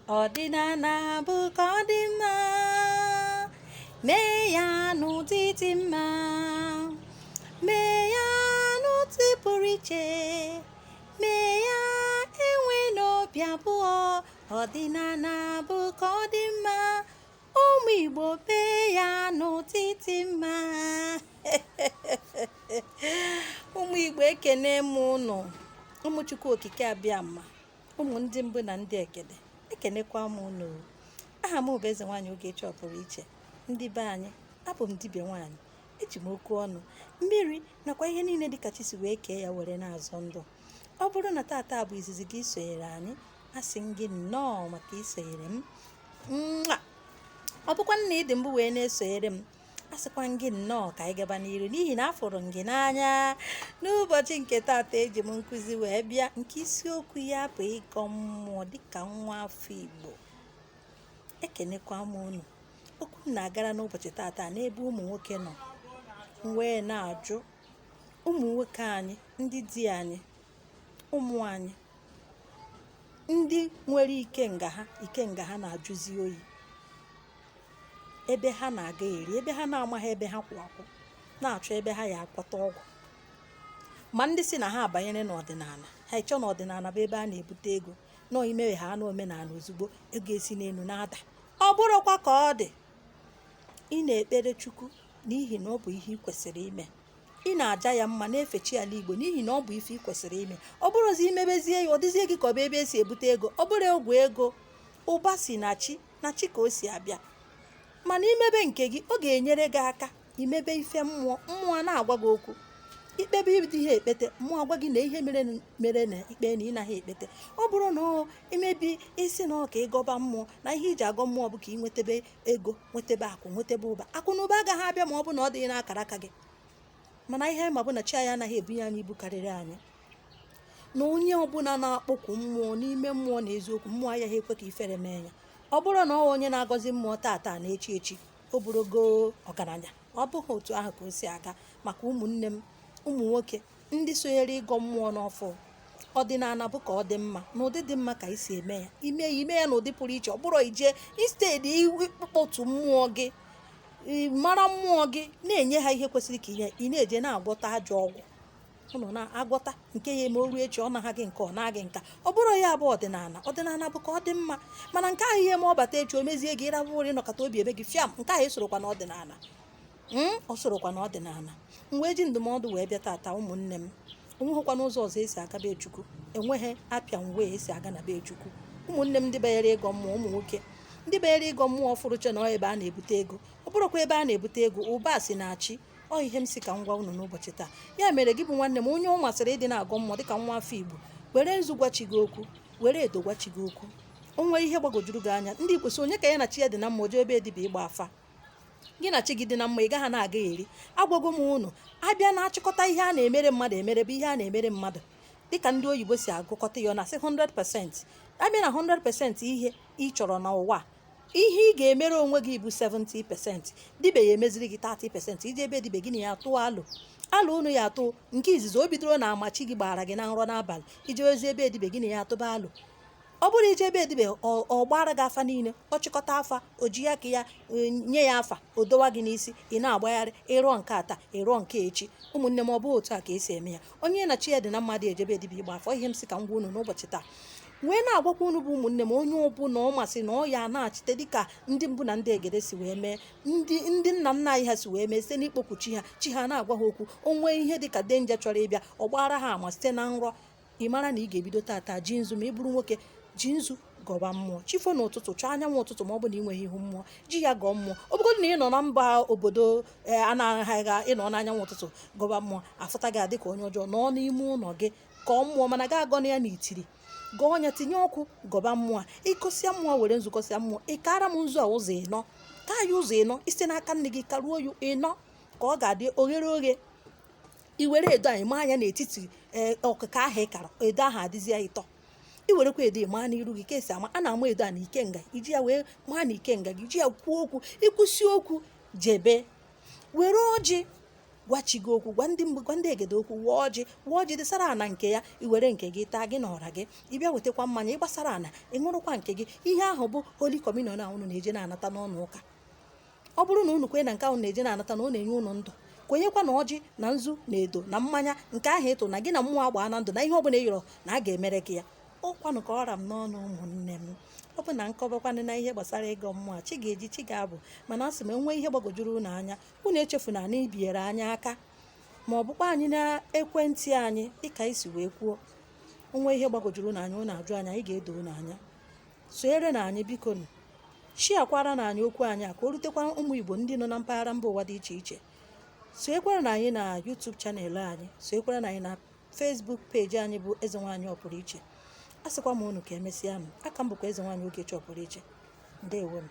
Ọdịnala bụ ka ọ dị mma, mee ya n'ụdị dị mma, mee ya n'ụdị pụrụ iche, mee ya enwe n'obi abụọ. Ọdịnala bụ ka ọ dị mma, ụmụ Igbo, mee ya n'ụdị dị mma. Ụmụ Igbo, ekene m ụnụ. Ụmụ Chukwu Okike Abịama, ụmụ ndị mbụ na ndị egede, ekenekwa m unu. Aha m bụ Eze Nwaanyị Ogechi Ọpụrụ Iche. Ndị be anyị, abụ m dibịa nwaanyị. Eji m okwu ọnụ, mmiri nakwa ihe niile dịka chi si wee kee ya were na-azọ ndụ. Ọ bụrụ na tata bụ izizi gị sonyere anyị, asị m gị nnọọ maka isonyere m. Nwa ọ bụkwa na ịdị mbụ wee na-esonyere m, asịkwa m gị nnọọ. Ka anyị gaba n'iru, n'ihi na afụrụ m gị n'anya. N'ụbọchị nke taata, eji m nkụzi wee bịa nke isiokwu ya bụ ịgọ mmụọ dịka nwa afọ Igbo. Ekenekwa m unu. Okwu m na-agara n'ụbọchị taata n'ebe ụmụ nwoke nọ. M wee na-ajụ ụmụ nwoke anyị, ndị di anyị, ụmụ anyị ndị nwere ikenga ha, ikenga ha na-ajụzi oyi, ebe ha na-aga eri, ebe ha na-amaghị ebe ha kwụ akwụ, na-achọ ebe ha ya akpọta ọgwụ, ma ndị si na ha abanyere n'ọdịnala, ha ịchọ n'ọdịnala bụ ebe a na-ebute ego nọọ imewe ha na omenala, ozugbo ego esi n'elu na-ada. Ọ bụrụkwa ka ọ dị, ị na-ekpere Chukwu n'ihi na ọ bụ ihe ị kwesịrị ime. Ị na-aja ya mma, na-efe chi ala Igbo n'ihi na ọ bụ ife ị kwesịrị ime. Ọ bụrụzi imebezie ya, ọ dịzie gị ka ọ bụ ebe esi ebute ego. Ọ bụrụ egwu ego, ụba si na chi, na chi ka o si abịa. Mana imebe nke gị, ọ ga-enyere gị aka. Imebe ife mmụọ, mmụọ na-agwa gị okwu. Ikpebe ịdị ihe ekpete, mmụọ agwa gị na ihe mere mere na ikpe na ị naghị ekpete. Ọ bụrụ na imebi isi na ọ ka ịgọba mmụọ, na ihe iji agọ mmụọ bụ ka ị nwetebe ego, nwetebe akụ, nwetebe ụba, akụ na ụba agaghị abịa ma ọ bụ na ọ dịghị n'akara aka gị. Mana ihe ma bụ na chi anyị anaghị ebunye anyị ibu karịrị anyị, na onye ọbụla na-akpọkwu mmụọ n'ime mmụọ na eziokwu, mmụọ agaghị ekwe ka ifere mee ya. Ọ bụrụ na ọ onye na-agọzi mmụọ tata na echi echi o burugo ọgaranya, ọ bụghị otu ahụ ka o si aga. Maka ụmụnne m ụmụ nwoke ndị sonyere ịgọ mmụọ n'ọfụ, ọdịnala bụ ka ọ dị mma n'ụdị dị mma ka isi eme ya. Ime ya, ime ya n'ụdị pụrụ iche. Ọ bụrụ ije instead ịkpọtụ mmụọ gị, mara mmụọ gị, na-enye ha ihe kwesịrị ka inye, ị na-eje na-agwọta ajọ ọgwụ ụnụ na-agwọta nke ya eme oru echi ọ naghị gị nke ọ na-agị nka. Ọ bụrụ ya bụ ọdịnala. Ọdịnala bụ ka ọ dị mma, mana nke ahụ ihe ma ọ bata echi, o mezie gị, ịrabụ ụra, ịnọkọta obi eme gị fiam. Nke ahụ esorokwa na ọdịnala, ọ sorokwa na ọdịnala. M wee ji ndụmọdụ wee bịa tata. Ụmụnne m, onweghịkwa n'ụzọ ọzọ esi aga be Chukwu. Enweghị apịa wee esi aga na be Chukwu. Ụmụnne m ndị banyere ịgọ mmụọ, ụmụ nwoke ndị banyere ịgọ mmụọ fụrụ che na ọ ebe a na-ebute ego. Ọ bụrụkwa ebe a na-ebute ego, ụba si na-achị. Ọ ihe m si ka m gwa unu n'ụbọchị taa. Ya mere, gị bụ nwanne m onye ọ masịrị ịdị na-agọ mmụọ dịka nwa afọ Igbo, were nzu gwachi gị okwu, were edo gwachi gị okwu. O nwere ihe gbagwojuru gị anya, ndị Igbo si, onye ka ya na chi ya dị na mma oje ebe dibịa ịgba afa? Gị na chi gị dị na mma, ị gaghị na-aga eri. Agwago m unu, abịa na-achịkọta ihe a na-emere mmadụ, emere bụ ihe a na-emere mmadụ dịka ndị oyibo si agụkọta ya, ọ na-asị 100%. Abịa na 100% ihe ị chọrọ n'ụwa, ihe ị ga-emere onwe gị bụ 70%, dibe ya emeziri gị 30%. Iji ebe dibe gị na ya atụ alụ, alụ unu ya atụ nke izizi, o bidoro na amachi gị gbara gị na nrọ n'abalị. Ije ozi ebe edibe gị na ya atụba alụ, ọ bụrụ ije ebe edibe, ọ gbara gị afa niile, ọ chịkọta afa, o ji ya ka ya nye ya afa, o dowa gị n'isi, ị na-agbagharị, ịrụọ nke a taa, ịrụọ nke echi. Ụmụnne m, ọ bụ otu a ka esi eme ya. Onye na chi ya dị na mmadụ ejebe edibe ịgba afọ. Ihe m sị ka m gwa unu n'ụbọchị taa, wee na-agwakwa unu bụ ụmụnne m, onye ọbụla ọ masị na ọ ya na-achite dịka ndị mbụ na ndị egede si wee mee, ndị nna nna anyị ha si wee mee, site n'ikpokwu chi ha, chi ha na-agwa ha okwu, o nwee ihe dịka danger chọrọ ịbịa, ọ gbara ha ama site na nrọ. Ị mara na ị ga-ebido tata ji nzu. Ma ị bụrụ nwoke, ji nzu gọba mmụọ chifo n'ụtụtụ, chọọ anyanwụ ụtụtụ. Ma ọ bụ na ị nweghị ihu mmụọ, ji ya gọọ mmụọ. Ọ bụgodị na ị nọ na mba obodo a na-anaghị ịnọ n'anyanwụ ụtụtụ gọba mmụọ, afụta gị adị ka onye ọjọọ. Nọ n'ime ụlọ gị kọọ mmụọ, mana ga agọ na ya n'itiri, gọọ ya, tinye ọkụ, gọba mmụọ. Ịkọsịa mmụọ, were nzu kọsịa mmụọ. Ị kara m nzu a ụzọ ịnọ, ka ya ụzọ ịnọ, isite n'aka nne gị karuo ya ịnọ, ka ọ ga-adị oghere oghe. I were edo anyị maa anya n'etiti ọkụkọ ahụ ị kara edo ahụ, adịzi ya ịtọ. I werekwa edo maa n'iru gị ka esi ama a na-ama edo a na ikenga. Iji ya wee maa na ikenga gị, ji ya kwuo okwu. Ịkwụsị okwu, jebe were ọjị. Gwa chi gị okwu, gwa ndị mbụ, gwa ndị egede okwu. Wụọ ọjị, wụọ ọjị, dịsara ana nke ya. Iwere nke gị taa, gị na ọra gị. Ịbịa wetakwa mmanya, ịgbasara ana, ị ṅụrụkwa nke gị. Ihe ahụ bụ holy communion a unu na-eje na-anata n'ọnụ ụka. Ọ bụrụ na unu kwenye na nke ahụ na-eje na-anata na ọ na-enye unu ndụ, kwenyekwa na ọjị na nzu na edo na mmanya nke ahụ ịtụ na gị na mmụọ agbaa na ndụ, na ihe ọbụla ị yọrọ na a ga-emere gị ya. Ọkwanụ ka ọra m n'ọnụ, ụmụnne m. Ọ bụ na nkọbakwanụ na ihe gbasara ịgọ mmụọ, chi ga-eji, chi ga-abụ. Mana asị m, enwe ihe gbagojuru unu anya, unu echefuna na ibiere anyị aka, ma ọ bụkwa anyị na ekwentị anyị, dịka isi wee kwuo. Onwe ihe gbagojuru unu anya, unu ajụ anyị, anyị ga-edo unu anya. Sonyere na anyị, biko nụ. Shiakwara na anyị okwu anyị a ka o rutekwa ụmụ Igbo ndị nọ na mpaghara mba ụwa dị iche iche. Sonyekwara na anyị na YouTube channel anyị, sonyekwara na anyị na Facebook page anyị bụ Eze Nwaanyị Ọpụrụ Iche. A sịkwa m unu ka emesịa nụ. Aka m bụkwa Eze Nwaanyị Ogechi Ọpụrụ Iche. Ndewonu.